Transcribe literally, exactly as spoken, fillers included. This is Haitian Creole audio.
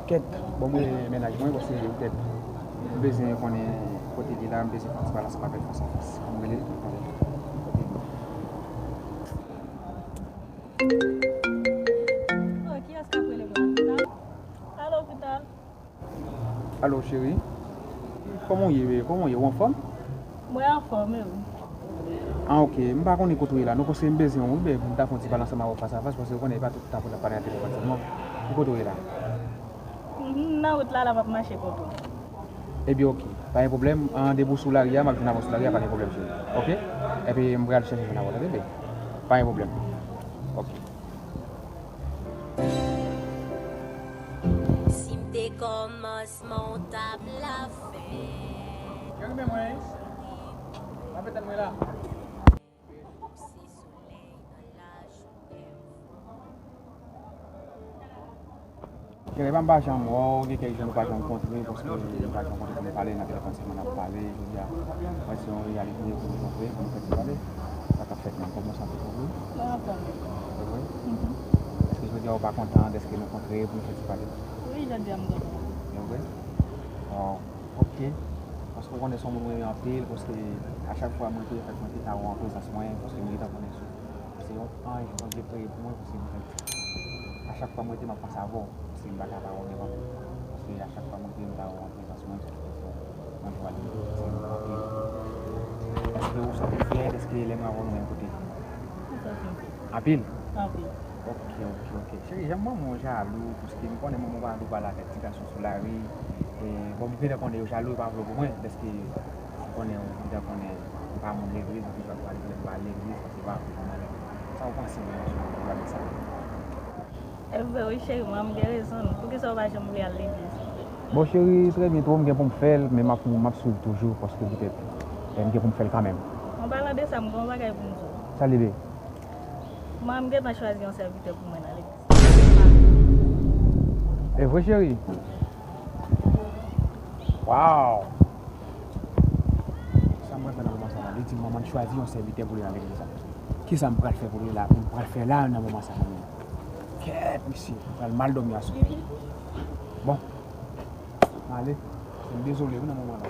Kèt, bon, mwen mennaj mwen, paske poutèt m bezwen konnen kote li la, m bezwen fè yon ti pale ansanm avè l fas a fas. An m rele l pou m konnen kote li. Oh, kiyès k ap rele mwen? Vital? Alo, Vital? Alo, cheri. Kòman w ye? Kòman w ye? Ou anfòm? Mwen anfòm, e ou? Ah, ok. M pa konnen kote w ye la. Non, paske m bezwen w, wi, bèb. M ta fè yon ti pale ansanm avè w fas a fas, paske ou konnen e pa tout tan pou n ap pale nan telefòn sèlman. Ki kote w ye la? Mhm, nan wout la, la, m ap mache kote w. Ebyen, ok. Pa gen pwoblèm. An, depi w sou lari a, m ap jwenn avè w sou lari a, pa gen pwoblèm, cheri. Ok? Epi, m pral chèche jwenn avè w, tande, bèb? Pa gen pwoblèm. Ok. Si m te kòmansman, w t ap la fèt. Cheri, men mwen, wi. Pa pete mwen la. Cheri, pa m pa janm wè w, gen kèk jou nou pa janm kontre, paske nou pa janm kontre pou nou pale, nan telefòn sèlman n ap pale. Jodi a, mwen se yon reyalite pou nou kontre, pou nou fè ti pale. Sa k ap fèt menm? Kòman w santi w? Mwen anfòm. Se vre? Mhm. Èske jodi a ou pa kontan dèske nou kontre pou nou fè ti pale? Wi, jodi a m kontan. Se vre? Waw, ok. Paske ou konnen se yon moun mwen renmen anpil, paske a chak fwa m rete, fèt mwen te ka wè w an prezans mwen, paske m gentan konnen se, se yon anj Bondye kreye pou mwen, paske m fèt. A chak fwa m rete, m ap panse avè w, paske m pa ka pa wè w devan m. Paske a chak fwa m rete, m ka wè w an prezans mwen, se yon jwa li ye, se yon anpil. Èske ou santi w fyè dèske lè m avè w nou menm kote? Mwen santi m fyè. Anpil? Anpil. Ok, ok, ok. Cheri, janm manman w jalou, paske m konnen manman w pa vle w pale avèk ti gason sou lari. E, bon, m gentan konnen yo jalou, yo pa vle w pou mwen, dèske m konnen w gentan konnen m pa moun legliz, epi pa vle w pale legliz, paske yo pa vle w pou mwen. Sa w panse menm sou pwoblèm sa? E vre wi, cheri, manman m gen rezon. Poukisa w pa janm vle al legliz? Bon, cheri, trè byento, m gen pou m fè l, men m ap, m ap swiv toujou, paske poutèt, e, m gen pou m fè l kanmenm. An palan de sa, m gen yon bagay pou m di w. Sa l ye, bebe? Manman m gentan chwazi yon sèvitè pou mwen nan legliz. E vre, cheri? Waw! Sa m pral fè nan moman sa la? Li di manman l chwazi yon sèvitè pou li nan legliz la. Kisa m pral fè pou li la? M pral fè la nan moman sa la menm. Kèt, mesye, m pral mal dòmi aswè. Bon, m ale. M dezole wi nan moman la.